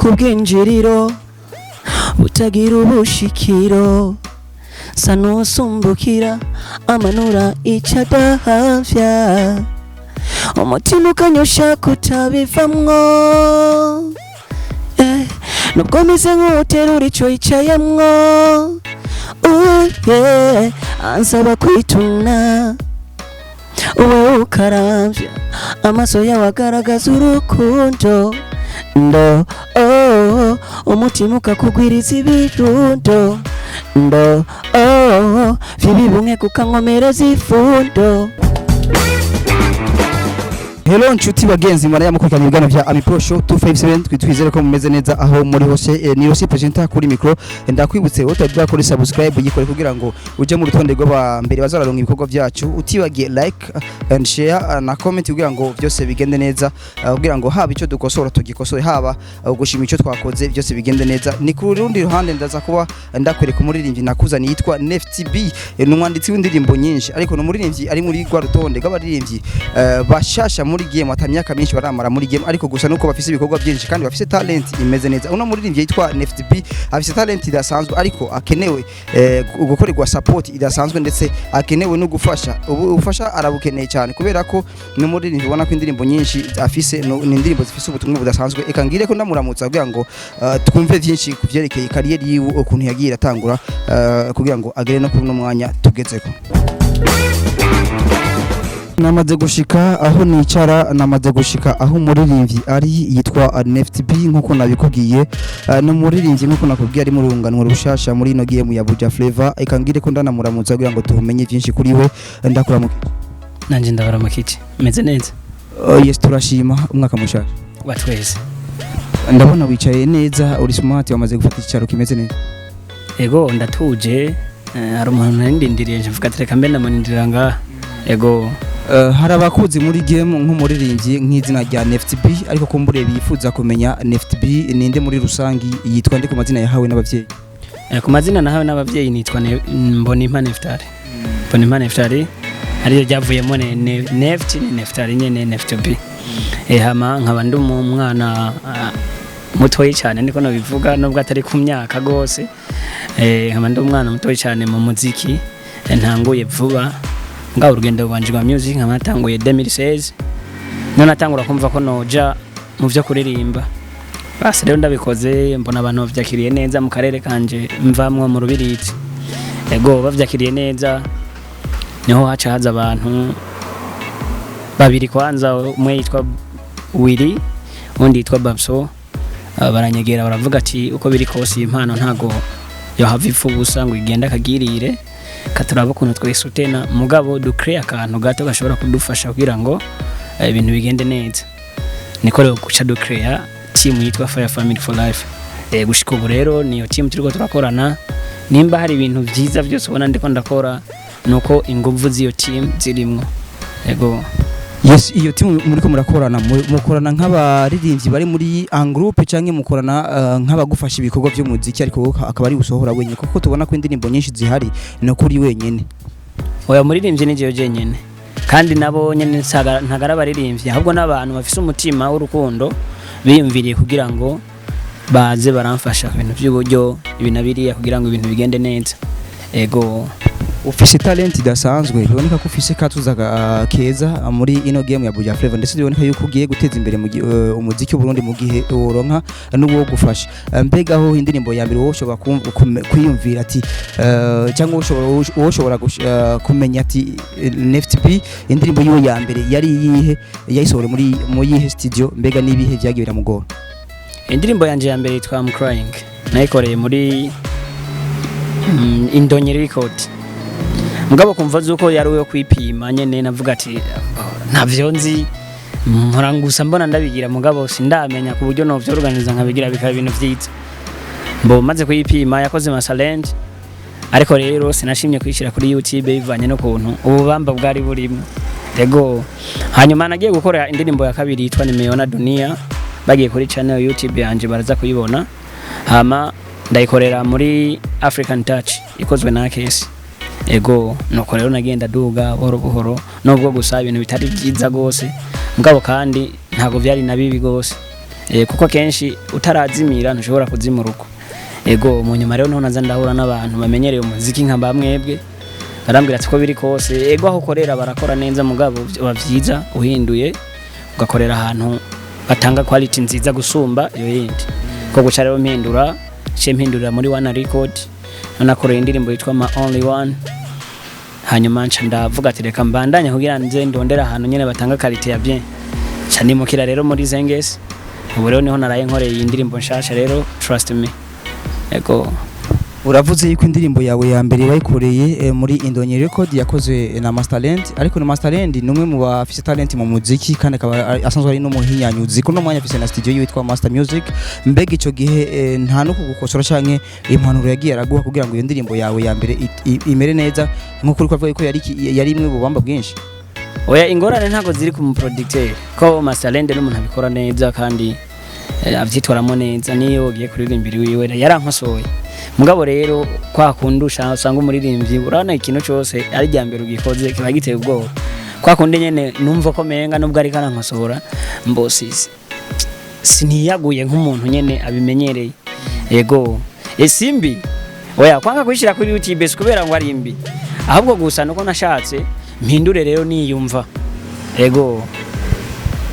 Ku bwinjiriro butagira ubushikiro, sa n'usumbukira amanura icyo adahavya, umutima ukanyosha kutabivamwo. Nubwo meze nk'uterura ico yicayemwo. Yeah, ansaba kwituna, uwe ukaramvya amaso yawe agaragaza urukundo ndo, oh, umutima ukakugwiriza ibirundo ndo, oh, vy'ibibumwe kukankomereza ifundo. Hello nshuti bagenzi, mwana mukurikirana ibiganiro vya Ami Pro Show 257, twizere ko mumeze neza aho muri hose. Ni Rosi presenter kuri micro. Ndakwibutse wowe utari kuri subscribe, yikore kugira ngo uje mu rutonde rw'aba mbere bazararonka ibikorwa vyacu. Utibagiye like and share na comment kugira ngo byose bigende neza, kugira ngo haba icyo dukosora tugikosore, haba gushima icyo twakoze, byose bigende neza. Ni ku rundi ruhande ndaza kuba ndakwereka umuririmbyi nakuzaniye yitwa Nefty B. Ni umwanditsi w'indirimbo nyinshi, ariko ni umuririmbyi ari muri rwa rutonde rw'abaririmbyi bashasha muri game, ata myaka myinshi baramara muri game, ariko gusa nuko bafise ibikorwa byinshi kandi bafise talent imeze neza. Uno muririmbyi yitwa Nefty B afise talent idasanzwe, ariko akenewe gukorerwa support idasanzwe, ndetse akenewe no gufasha. Ubu ubufasha arabukeneye cyane, kubera ko ni umuririmbyi ubona ko indirimbo nyinshi afise ni indirimbo zifise ubutumwa budasanzwe. Eka ngire ko ndamuramutsa kugira ngo twumve byinshi ku vyerekeye carrière yiwe, ukuntu yagiye iratangura, kugira ngo agere no kuri uno mwanya tugezeko. Namaze gushika aho nicara, namaze gushika aho umuririmbyi ari, yitwa Nefty B nkuko nabikubwiye. Ni umuririmbyi nkuko nakubwiye ari mu rungano rushasha muri ino game ya Buja Flavor. Eka ngire ko ndanamuramutsa kugira ngo tumenye byinshi kuri we. Ndakuramukije. Nanje ndabaramukije, meze neza. Oh, yes, turashima. Umwaka mushasha. Wa twese. Ndabona wicaye neza, uri smart, wamaze gufata icyicaro kimeze neza. Ego, ndatuje. Hari umuntu nari ndindiriye, mvuga ati reka mbe ndamunindira ngaha. Ego. Hari abakuzi muri game nk'umuririmbyi nk'izina rya Nefty B, ariko kumbure bifuza kumenya Nefty B ninde muri rusangi, yitwa nde ku mazina yahawe n'abavyeyi? Ku mazina nahawe n'abavyeyi nitwa Mbonimpa Neftali. Mbonimpa Neftali ariyo ryavuyemo Neft ni Neftali nyene, Nefty B. Hama nkaba ndi umwana mutoyi cyane, niko nabivuga, nubwo atari ku myaka gose. Nkaba ndi umwana mutoyi cyane mu muziki. Ntanguye vuba ngaho urugendo rwanje rwa music, nkaba natanguye 2016, none natangura kumva ko noja mu vyo kuririmba. Basi rero ndabikoze, mbona abantu bavyakiriye neza mu karere kanje mvamwo mu Rubirizi. Ego, bavyakiriye neza, niho haca haza abantu babiri. Kwanza umwe yitwa Willy, undi yitwa Babso. Baranyegera baravuga ati uko biri kose iyi mpano ntago yohava ipfa ubusa ngo igende akagirire, katuraba ukuntu twisutena, mugabo ducrée akantu gato gashobora kudufasha kugira ngo ibintu bigende neza. Niko rero guca ducréa team yitwa Fire Family for Life. Gushika ubu rero niyo team turiko turakorana. Nimba hari ibintu vyiza byose ubona ndiko ndakora, nuko inguvu z'iyo team zirimwo. Ego. Yes, iyo team muriko murakorana, mukorana nk'abaririmbyi bari muri en groupe, canke mukorana nk'abagufasha ibikorwa by'umuziki, ariko wowe akaba ari usohora wenyine? Kuko tubona ko indirimbo nyinshi zihari no kuri wenyine. Oya, muririmbyi ni jewe jenyene, kandi nabo nyene ntago ari abaririmbyi, ahubwo n'abantu bafise umutima w'urukundo biyumviriye kugira ngo baze baramfasha ku bintu by'uburyo, ibi na biriya, kugira ngo ibintu bigende neza. Ego. Ufise talent idasanzwe, biboneka ko ufise katuza keza muri ino game ya Buja Flavor, ndetse biboneka yuko ugiye guteza imbere umuziki w'Uburundi mu gihe uronka n'uwo gufasha. Mbega aho indirimbo ya mbere wowe ushobora kwiyumvira ati cyangwa wowe ushobora kumenya ati Nefty B indirimbo yiwe ya mbere yari iyihe, yayisohore muri mu yihe studio, mbega n'ibihe vyagiye biramugora? Indirimbo yanje ya mbere yitwa I'm Crying, nayikoreye muri Indonyi Record. Mugabo kumva zuko yari uyo kwipima nyene, navuga ati "Oh, ntavyo nzi, mpora gusa mbona ndabigira, mugabo sindamenya ku buryo novyorganiza nkabigira bikaba ibintu vyiza." Mbo maze kuyipima yakoze ma challenge, ariko rero sinashimye kuyishyira kuri YouTube bivanye n'ukuntu ububamba bwari burimo. Ego. Hanyuma nagiye gukora indirimbo ya kabiri yitwa Nimeona Dunia, bagiye kuri channel YouTube yanje baraza kuyibona. Hama ndayikorera muri African Touch, ikozwe na Kesi. Ego, nuko rero nagenda duga buhoro buhoro, nubwo gusa ibintu bitari byiza gose, mugabo kandi ntago byari na bibi gose. Kuko kenshi utarazimira ntushobora kuzimura uko. Ego, mu nyuma rero niho naza ndahura n'abantu bamenyereye umuziki nka bamwebwe, barambwira ati ko biri kose, ego, aho ukorera barakora neza, mugabo biba byiza uhinduye ugakorera ahantu batanga quality nziza gusumba iyo yindi. Ko guca rero mpindura, nciye mpindurira muri One Record, nakoreye indirimbo yitwa My Only One. Hanyuma nca ndavuga ati reka mbandanye kugira nze ndondera ahantu nyene batanga quality ya bien. Nca nimukira rero muri Zenges. Ubu rero niho naraye nkoreye iyi ndirimbo nshasha rero, Trust Me. Ego. Uravuze yuko indirimbo yawe ya mbere wayikoreye muri Indonye Record yakozwe na Masterland, ariko na Masterland ni umwe mu bafise talent mu muziki kandi akaba asanzwe ari n'umuhinyanyuzi. Kuno mwanya afise na studio yitwa Master Music. Mbega ico gihe nta no kugukosora canke impanuro yagiye araguha kugira ngo iyo ndirimbo yawe ya mbere imere neza, nkuko uriko avuga ko yari imwe bubamba bwinshi? Oya, ingorane ntabwo ziri ku muproducteur, ko Masterland n'umuntu abikora neza kandi avyitwaramo neza. Niyo ugiye kuririmbira iwiwe yarankosoye. Mugabo rero kwa kundi usanga umuririmbyi, urabona ikintu cose ari rya mbere ugikoze kiba giteye ubwoba. Kwa kundi nyene numva ko menga nubwo ariko arankosora, mbosi siniyaguye nk'umuntu nyene abimenyereye. Yego, simbi oya, kwanga kuyishyira kuri YouTube si kubera ngo ari mbi, ahubwo gusa nuko nashatse mpindure rero niyumva. Ego.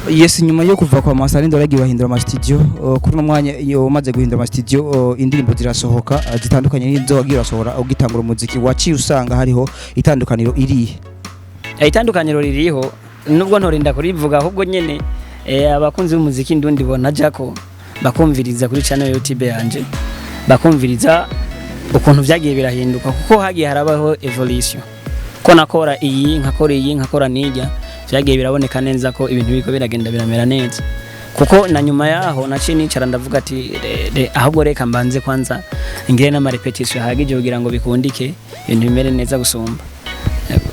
Yes, nyuma yo kuva kwa Masterland waragiye bahindura ama studio. Kuri uno mwanya iyo umaze guhindura ama studio, indirimbo zirasohoka zitandukanye n'izo wagiye urasohora ugitangura umuziki. Waciye usanga hariho itandukaniro irihe? Itandukaniro ririho, nubwo ntorinda kurivuga, ahubwo nyene abakunzi b'umuziki ndundi bona jako bakumviriza kuri channel ya YouTube yanje, bakumviriza ukuntu vyagiye birahinduka, kuko hagiye harabaho evolution. Ko nakora iyi, nkakora iyi, nkakora nijya, vyagiye biraboneka neza ko ibintu biriko biragenda biramera neza. Kuko na nyuma yaho naciye nicara ndavuga ati ahubwo reka mbanze kwanza ngire n'ama répétition ahagije kugira ngo bikundike, ibintu bimere neza gusumba. Yego.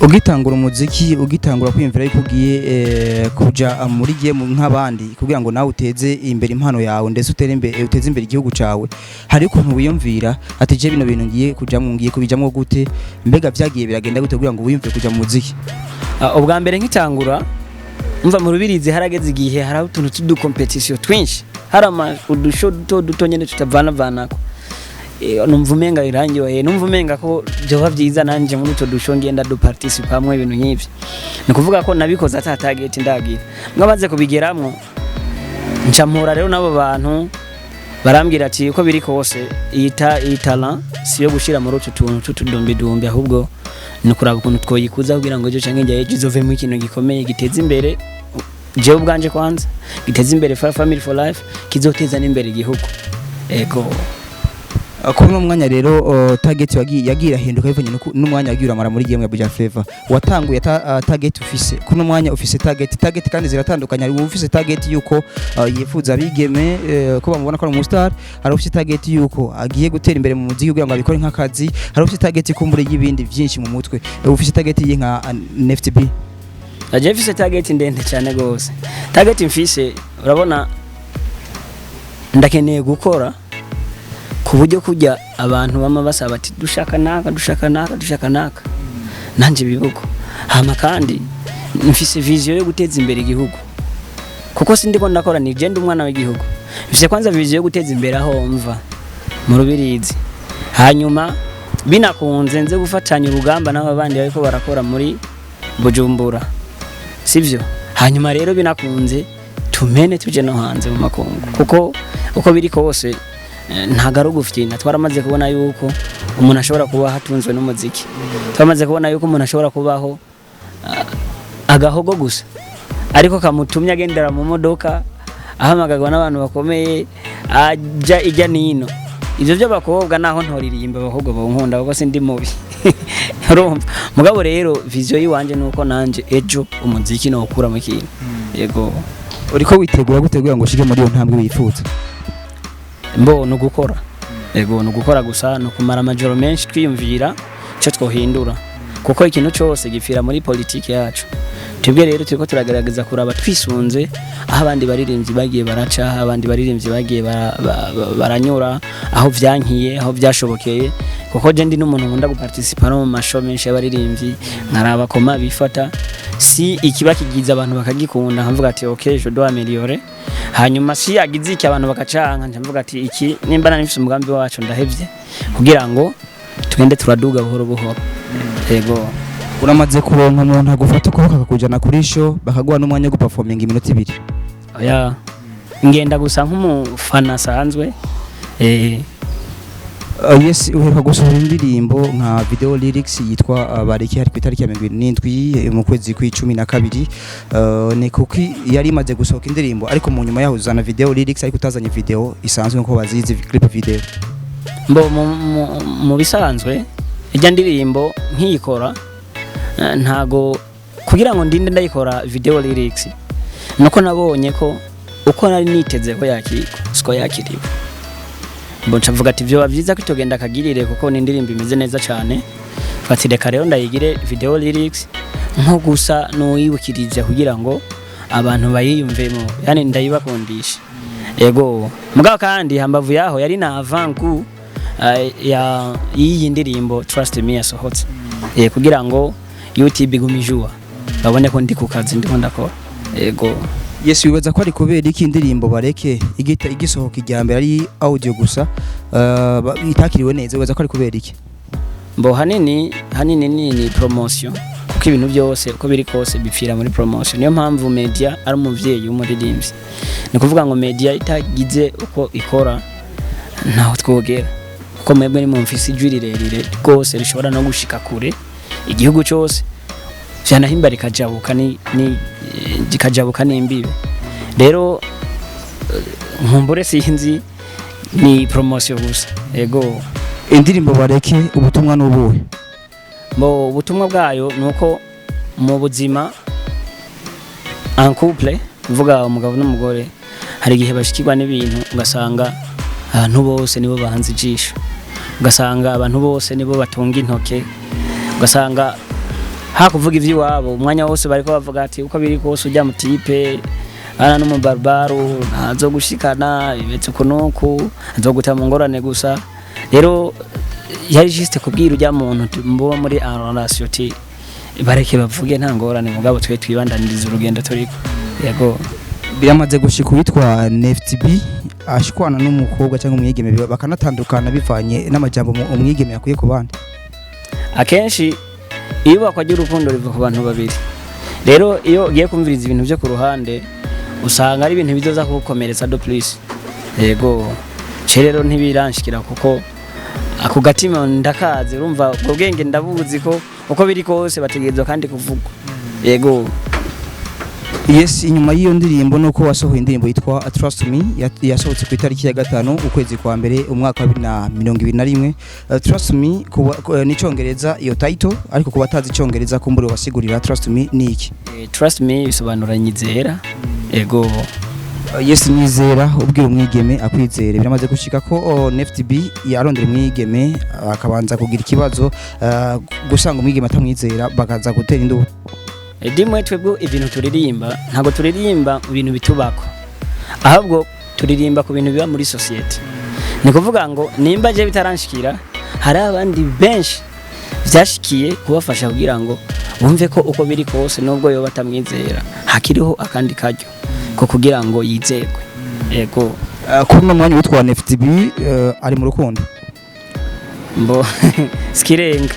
Ugitangura umuziki, ugitangura kwiyumvira yuko ugiye kuja muri game nk'abandi kugira ngo nawe uteze imbere impano yawe, ndetse utere imbere, uteze imbere igihugu cawe, hari ukuntu wiyumvira ati je bino bintu ngiye kujamwo, ngiye kubijamwo gute? Mbega vyagiye biragenda gute kugira ngo wiyumvire kuja mu muziki? Ah, ubwa mbere nkitangura mva mu Rubirizi, harageze igihe hari utuntu tudu compétition twinshi, hari ama udusho duto duto nyene tutavanavanako. Numva umenga birangyoheye, numva umenga ko byoba byiza nanje muri utwo dusho ngenda du participamwo, ibintu nk'ivyo. Ni ukuvuga ko nabikoze ata target ndagira. Mwamaze kubigeramwo, nca mpura rero n'abo bantu, barambwira ati uko biri kose iyi talent si yo gushira muri utu tuntu tw'utudumbidumbi, ahubwo ni ukuraba ukuntu twoyikuza kugira ngo ejo canke hirya y'ejo izovemo ikintu gikomeye giteza imbere jewe ubwanje kwanza, giteza imbere Family for Life, kizoteza n'imbere igihugu. Ego. Kuri uno mwanya rero, target yagiye irahinduka bivanye n'umwanya wagiye uramara muri game ya Buja Flavor. Watanguye target ufise, kuri uno mwanya ufise target kandi ziratandukanye. Hari ufise target yuko yifuza abigeme ko bamubona ko ari umustar, hari ufise target yuko agiye gutera imbere mu muziki kugira ngo abikore nk'akazi, hari ufise target kumbure y'ibindi byinshi mu mutwe. Ufise target ye nka NFTB? Aje mfise target ndende cyane gose. Target mfise, urabona, ndakeneye gukora ku buryo kujya abantu bama basaba ati dushaka naka, dushaka naka, dushaka naka, nanje bibuko. Hama kandi mfise vision yo guteza imbere igihugu, kuko sindiko ndakora ni je ndi umwana w'igihugu. Mfise kwanza vision yo guteza imbere aho mva mu Rubirizi, hanyuma binakunze nze gufatanya urugamba n'aba bandi bariko barakora muri Bujumbura, sivyo? Hanyuma rero binakunze tumene tuje no hanze mu makungu, kuko uko biri kose ntago ari ugufyina. Twaramaze kubona yuko umuntu ashobora kubaho atunzwe n'umuziki. Twamaze kubona yuko umuntu ashobora kubaho agahogo gusa ariko kamutumye agendera mu modoka, ahamagarwa n'abantu bakomeye, ajya ijya nino. Ivyo by'abakobwa naho ntoririmba, abakobwa bankunda kuko sindi mubi, urumva? Mugabo rero vision yiwanje nuko nanje ejo umuziki nowukuramo ikintu. Yego. Uriko witegura gute kugira ngo ushike muri iyo ntambwe wifuza? Mbo ni ugukora. Yego, ni ugukora gusa, ni ukumara amajoro menshi twiyumvira icyo twohindura, kuko ikintu cyose gipfira muri politiki yacu. Twebwe rero turiko turagerageza kuraba twisunze aho abandi baririmbyi bagiye baraca, aho abandi baririmbyi bagiye baranyura, aho vyankiye, aho vyashobokeye, kuko je ndi n'umuntu nkunda guparticipa no mu mashow menshi y'abaririmbyi, nkaraba koma bifata si ikiba kigize abantu bakagikunda, nkavuga ati ok, je dois améliorer. Hanyuma si yagize iki, abantu bakacanka, nca mvuga ati iki nimba nari mfise umugambi wacu ndahevye, kugira ngo tugende turaduga buhoro buhoro. Yego. Uramaze kuronka umuntu agufata ukuboko akakujana kuri show, bakaguha n'umwanya wo guperforminga iminota 2? Oya, ngenda gusa nk'umufana asanzwe. Yes, uheruka gusohora indirimbo nka video lyrics yitwa Bareke, hari ku itariki ya 27 mu kwezi kw'icumi na kabiri. Ni kuki yari imaze gusohoka indirimbo, ariko mu nyuma yaho uzana video lyrics, ariko utazanye video isanzwe nkuko bazizi, clip video? Mbo mu bisanzwe ijya ndirimbo nkiyikora, ntago kugira ngo ndinde ndayikora video lyrics, nuko nabonye ko uko nari niteze ko yakirwa siko yakiriwe. Mbo nca mvuga ati vyoba vyiza ko itogenda akagirire, kuko ni indirimbo imeze neza cyane. Fati reka rero ndayigire video lyrics nko gusa nuwibukirije kugira ngo abantu bayiyumvemo, yani ndayibakundisha. Ego, mugabo kandi hambavu yaho yari na avant-goût ya y'iyi ndirimbo Trust Me yasohotse, kugira ngo YouTube igume ijua, babone ko ndi ku kazi, ndiko ndakora. Ego. Yes, wibaza ko ari kubera iki indirimbo Bareke igita igisohoka ijya mbere ari audio gusa, itakiriwe neza? Wibaza ko ari kubera iki? Mbo hanini hanini ni promotion, kuko ibintu byose uko biri kose bipfira muri promotion. Niyo mpamvu media ari umuvyeyi w'umuririmbyi. Ni kuvuga ngo media itagize uko ikora ntaho twogera, kuko mwebwe ni mumfise ijwi rirerire rwose rishobora no gushika kure igihugu cyose, vyanahimba rikajabuka ni rikajabuka n'imbibe. Rero nkumbure sinzi, ni promotion gusa. Ego. Indirimbo Bareke ubutumwa n'ubuhe? Bo ubutumwa bwayo ni uko mu buzima en couple, kuvuga umugabo n'umugore, hari igihe bashikirwa n'ibintu ugasanga abantu bose nibo bahanze ijisho, ugasanga abantu bose nibo batunga intoke, ugasanga hakuvuga ivy'iwabo umwanya wose bariko bavuga ati uko biri kose ujya mu type ana n'umubarbaru ntazo gushikana bimeze uku nuku, azoguta mu ngorane gusa. Rero yari juste kubwira ujya muntu muba muri en relation uti bareke bavuge, nta ngorane, mugabo twe twibandaniriza urugendo turiko. Yego. Biramaze gushika uwitwa Neft B ashwana n'umukobwa cyangwa umwigeme, bakanatandukana bivanye n'amajambo umwigeme yakwiye ku bandi? Akenshi iyubakwa ry'urukundo riva ku bantu babiri. Rero iyo ugiye kumviriza ibintu byo ku ruhande, usanga ari ibintu bizoza kugukomeretsa de plus. Yego, ce rero ntibiranshikira, kuko ako gatima ndakazi, urumva ubwo bwenge ndabuzi ko uko biri kose bategerezwa kandi kuvugwa. Yego. Yes, inyuma y'iyo ndirimbo nuko wasohoye indirimbo yitwa Trust Me, yasohotse ku itariki ya 5 ukwezi kwa mbere umwaka wa 2021. Trust Me ni icongereza iyo title, ariko kuba atazi icongereza kumbure wasigurira Trust Me ni iki? Trust me bisobanura nyizera. Yego. Yes, nyizera, ubwira umwigeme akwizere. Biramaze gushika ko Neft B yarondera umwigeme akabanza kugira ikibazo, gusanga umwigeme atamwizera, bakaza gutera indubu? Dimwe twebwe ibintu turirimba, ntabwo turirimba ibintu bitubako, ahubwo turirimba ku bintu biba muri société. Ni kuvuga ngo nimba je bitaranshikira, hari abandi benshi vyashikiye, kubafasha kugira ngo bumve ko uko biri kose nubwo yoba batamwizera hakiriho akandi karyo ko kugira ngo yizerwe. Yego. Kuri uno mwanya witwa Neft B ari mu rukundo? Mbo sikirenga.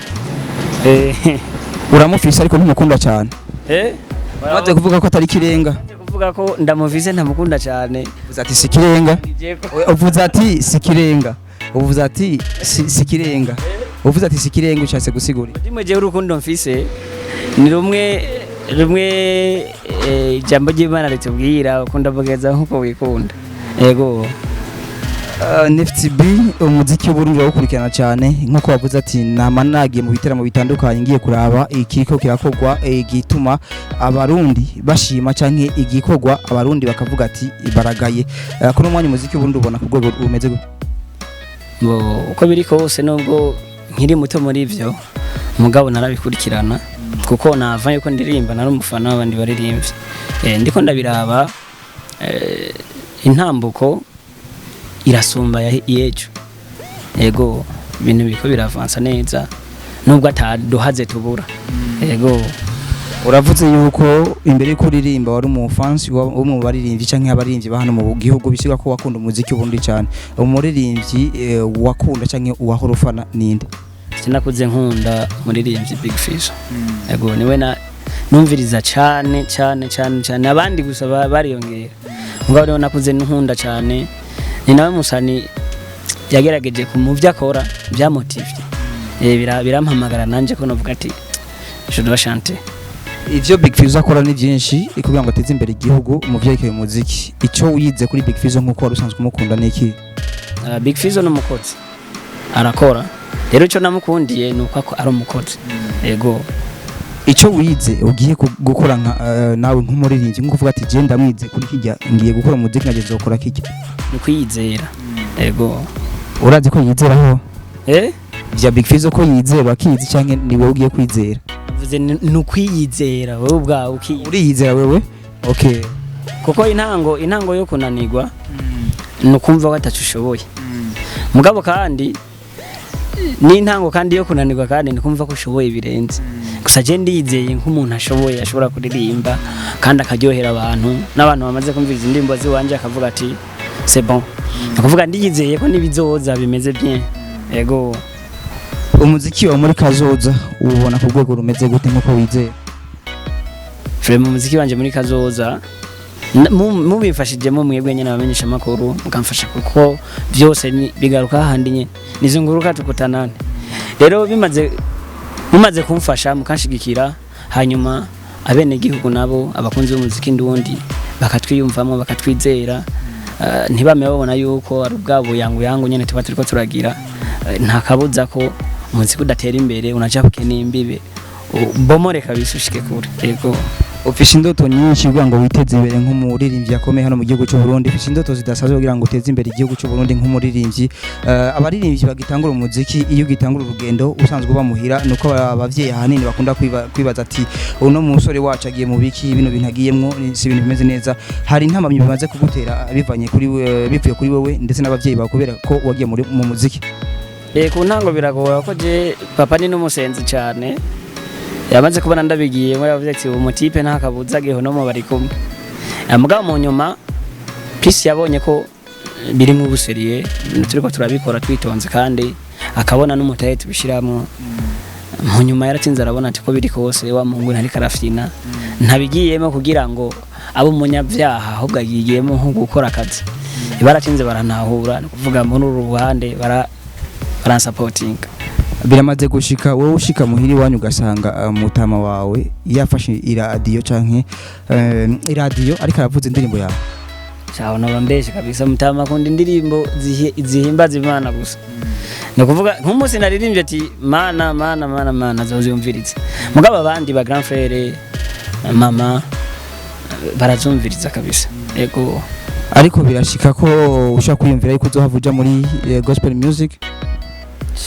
Uramufise ariko ntumukunda cyane? Eh. Umaze kuvuga ko atari kirenga. Kuvuga ko ndamuvise, ntamukunda cyane. Uvuze ati si kirenga. Uvuze ati si kirenga. Uvuze ati si kirenga. Uvuze ati si kirenga, ushatse gusigura? Dimwe jewe urukundo mfise ni rumwe rumwe, ijambo ry'Imana ritubwira ukunda bugeza nkuko wikunda. Yego. Neft B, umuziki w'Uburundi urawukurikirana cyane, nkuko wavuze ati nama nagiye mu biteramo bitandukanye ngiye kuraba ikiriko kirakorwa, igituma abarundi bashima canke igikorwa abarundi bakavuga ati baragaye. Kuri umwanya umuziki w'Uburundi ubona ku rwego rumeze gute? Bo uko biri kose nubwo nkiri muto muri ivyo, mugabo narabikurikirana, kuko nava yuko ndirimba nari umufana w'abandi baririmbyi. Ndiko ndabiraba, intambuko irasumba y'ejo. Yego, ibintu biriko biravansa neza nubwo ataduhaze tubura. Yego. Uravuze yuko imbere yuko uririmba wari umufansi wo mu baririmbyi canke abaririmbyi ba hano mu gihugu, bisiga ko wakunda umuziki w'Uburundi cyane. Umuririmbyi wakunda canke uwahora ufana ninde? Sinakuze nkunda muririmbyi Big Fizzo. Yego, niwe na numviriza cyane cyane cyane cyane, abandi gusa bariyongera, mugabo niwe nakuze nkunda cyane. Ni nawe musani yagerageje ku mu byo akora byamotivye, birampamagara nanje ko novuga ati je dois chanter. Ivyo Big Fizzo akora ni byinshi kugira ngo ateze imbere igihugu mu vyerekeye umuziki. Ico wize kuri Big Fizzo nkuko wari usanzwe umukunda ni iki? Big Fizzo ni umukozi, arakora. Rero icyo namukundiye ni uko ari umukozi, yego. Ico wize ugiye gukora nka nawe nk'umuririmbyi, nkuko uvuga ati je ndamwize kuri kijya, ngiye gukora umuziki nageze nzokora kijya. Ni kwiyizera, yego. Urazi ko yizeraho? Eh. Vya Big Fizzo ko yizera akizi canke ni wowe ugiye kwizera? Vuze ni ukwiyizera wowe ubwawe ukiyizera. Uriyizera wewe, okay. Kuko intango yo kunanirwa ni ukumva ko ataco ushoboye. Mugabo kandi n'intango kandi yo kunanirwa kandi ni kumva ko ushoboye birenze. Gusa je ndiyizeye nk'umuntu ashoboye, ashobora kuririmba kandi akaryohera abantu, n'abantu bamaze kumviriza indirimbo ziwanje akavuga ati c'est bon. Ni ukuvuga ndiyizeye ko n'ibizoza bimeze bien, yego. Umuziki wawe muri kazoza uwubona ku rwego rumeze gute nkuko wizeye? Vraiment, umuziki wanje muri kazoza mubimfashijemo mwebwe nyene abamenyesha amakuru, mukamfasha, kuko byose bigaruka hahandi nyene, nizunguruka tukutanane. Rero bimaze mumaze kumfasha mukanshigikira, hanyuma abenegihugu nabo abakunzi b'umuziki ndundi bakatwiyumvamo, bakatwizera, ntibame babona yuko ari ubwabo yangu yangu nyene tuba turiko turagira, nta kabuza ko umuziki udatera imbere unajabuke n'imbibe, bomore kabisa ushike kure, yego. Ufise indoto nyinshi kugira ngo witeze imbere nk'umuririmbyi akomeye hano mu gihugu cy'u Burundi. Ufise indoto zidasanzwe kugira ngo uteze imbere igihugu cy'u Burundi nk'umuririmbyi. Abaririmbyi bagitangura umuziki, iyo ugitangura urugendo usanzwe uba muhira, nuko abavyeyi ahanini bakunda kwibaza ati uno musore wacu agiye mu biki, bino bintu agiyemwo si ibintu bimeze neza. Hari intamamyi bimaze kugutera bivanye kuri bivuye kuri wewe ndetse n'abavyeyi bawe kubera ko wagiye mu muziki? Ku ntango biragora ko je papa ni n'umusenzi cyane, yamaze kubona ndabigiyemo yavuze ati uwo mutipe nta kabuza gihonomo bari kumwe. Mugabo mu nyuma Peace yabonye ko biri mu buseriye, ibintu turiko turabikora twitonze, kandi akabona n'umutahe tubishiramo. Mu nyuma yaratsinze arabona ati ko biri kose wa muhungu ntariko arafyina, ntabigiyemo kugira ngo abe umunyabyaha, ahubwo agiyemo nko gukora akazi. Baratsinze barantahura, ni ukuvuga muri uru ruhande baransapotinga. Biramaze gushika wowe ushika muhira iwanyu ugasanga mutama wawe yafashe iradiyo canke iradiyo ariko aravuza indirimbo yawe? Shaho noba mbeshe kabisa. Mutama akunda indirimbo zihimbaza Imana gusa. Ni ukuvuga nk'umunsi naririmbye ati mana mana mana mana azoziyumviriza, mugabo abandi ba grand frère, mama, barazumviriza kabisa, yego. Ariko birashika ko ushaka kwiyumvira yuko uzohava uja muri gospel music?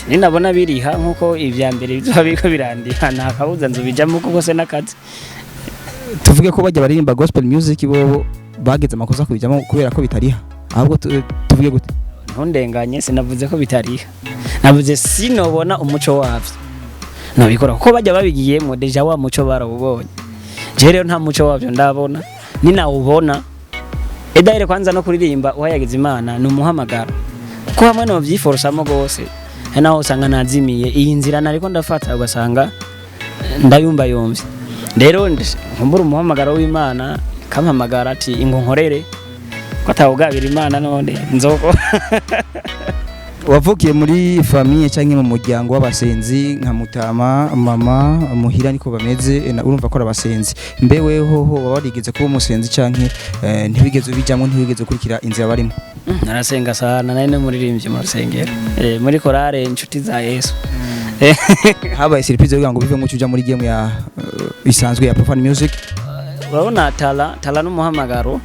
Ninabona biriha nkuko ivya mbere bizoba biriko birandiha, nta kabuza nzobijamo kuko se n'akazi. Tuvuge ko bajya baririmba gospel music bobo bageze amakosa kubijamo kubera ko bitariha, ahubwo tuvuge gute? Ntundenganye, sinavuze ko bitariha, navuze sinobona umuco wavyo nabikora, kuko bajya babigiyemo déjà wa muco barawubonye. Je rero nta muco wavyo ndabona, ninawubona edaire kwanza no kuririmba uhayagiza Imana ni umuhamagaro, kuko hamwe no vyiforosamo gose hari naho usanga nazimiye iyi nzira nariko ndafata, ugasanga ndayumva yumvye. Rero nkumbura umuhamagaro w'Imana kampamagara ati ingo nkorere ko atawugabira Imana none nzoko. Wavukiye muri famille cyangwa mu muryango w'abasenzi nka mutama, mama, muhira niko bameze, urumva ko ari abasenzi. Mbe weho ho waba warigeze kuba umusenzi canke ntibigeze ubijamwo, ntibigeze ukurikira inzira barimo? Narasenga sana, nari n'umuririmbyi mu rusengero, muri korale Inshuti za Yesu. Habaye surprise kugira ngo bivemo uja muri game ya isanzwe ya profane music? Urabona tala n'umuhamagaro,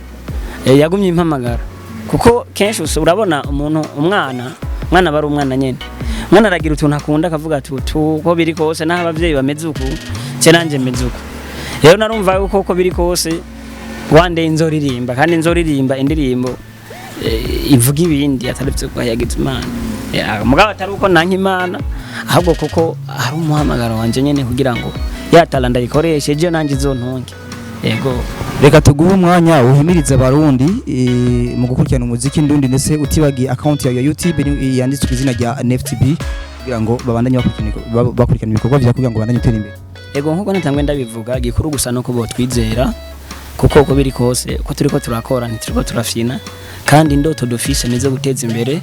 yagumye impamagara, kuko kenshi urabona umuntu umwana aba ari umwana nyene. Umwana aragira utuntu akunda, akavuga ati utu uko biri kose naho abavyeyi bameze uku cye nanje meze uku. Rero narumva yuko uko biri kose one day nzoririmba, kandi nzoririmba indirimbo ivuga ibindi atari byo guhayagiza Imana. Mugabo atari uko nanka Imana, ahubwo kuko hari umuhamagaro wanje nyene kugira ngo Ya talent ndayikoreshe, ejo nanjye izontunge. Yego. Reka tuguhe umwanya uhimirize Abarundi mu gukurikirana umuziki ndundi, ndetse utibagiye account yawe ya YouTube yanditswe izina rya NFTB, kugira ngo babandanye bakurikirana ibikorwa vyawe, kugira ngo babandanye utera imbere. Ego, nkuko natangwe ndabivuga, gikuru gusa nuko botwizera, kuko uko biri kose, uko turiko turakora, ntituriko turafyina, kandi indoto dufise nizo guteza imbere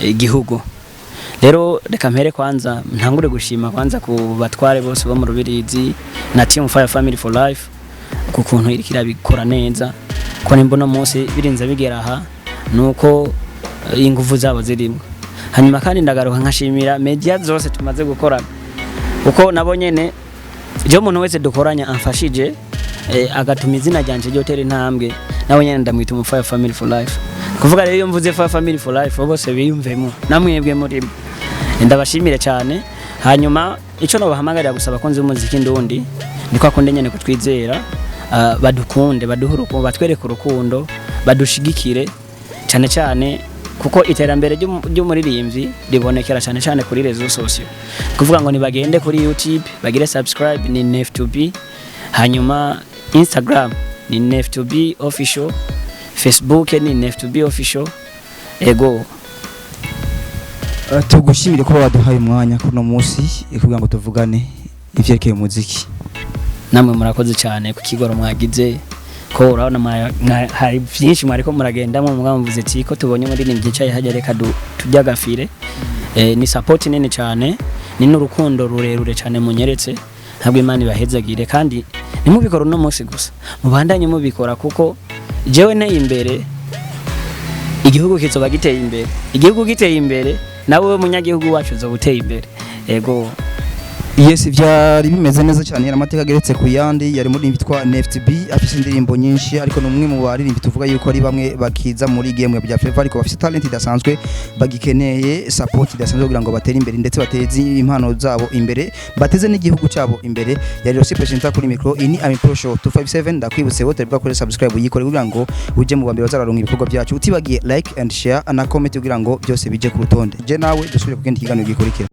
igihugu. Rero reka mpere kwanza ntangure gushima kwanza ku batware bose bo mu Rubirizi na Team Fire Family for Life, ku kuntu iriko irabikora neza, ko nimba uno munsi birinze bigera aha nuko inguvu zabo zirimo. Hanyuma kandi ndagaruka nkashimira media zose tumaze gukorana, kuko nabo nyene, je umuntu wese dukoranya amfashije, agatuma izina ryanje ryotera intambwe, nawe nyene ndamwita umu Fire Family for Life. Kuvuga rero, iyo mvuze Fire Family for Life, bose biyumvemo, namwebwe murimo. Ndabashimire cyane. Hanyuma ico nobahamagarira gusaba abakunzi b'umuziki ndundi ni kwa kundi nyene kutwizera, badukunde, baduhe urukundo, batwereke urukundo, badushigikire cyane cyane, kuko iterambere ry'umuririmbyi ribonekera cyane cyane kuri réseaux sociaux. Kuvuga ngo nibagende kuri YouTube bagire subscribe, ni Nef2B, hanyuma Instagram ni Nef2B official, Facebook ni Nef2B official. Ego. Tugushimire kuba waduhaye umwanya kuno munsi kugira ngo tuvugane ivyerekeye umuziki. Namwe murakoze cyane ku kigoro mwagize, ko urabona hari byinshi mwariko muragendamo, mwamuvuze ati ko tubonye umuririmbyi yicaye hajya, reka tujye agafire. Ni support nini cyane, ni n'urukundo rurerure cyane munyeretse. Ntabwo Imana ibahezagire, kandi ntimubikora uno munsi gusa, mubandanye mubikora, kuko jewe nteye imbere, igihugu kizoba giteye imbere. Igihugu giteye imbere, nawe we munyagihugu wacu uzoba uteye imbere. Ego. Yes, byari bimeze neza cyane. Yari amateka ageretse ku yandi. Yari muri witwa NFTB, afise indirimbo nyinshi, ariko ni umwe mu baririmbyi tuvuga yuko ari bamwe bakiza muri game ya Flavor, ariko bafise talent idasanzwe, bagikeneye support idasanzwe kugira ngo batere imbere, ndetse bateze impano zabo imbere, bateze n'igihugu cyabo imbere. Yari Rossi presenter kuri micro, ini Ami Pro Show 257. Ndakwibutse wowe bwa kuri subscribe, yikore kugira ngo uje mu bambere bazararonka ibikorwa byacu. Utibagiye like and share na comment kugira ngo byose bije ku rutonde. Je nawe dusubire ku kindi kiganiro gikurikira.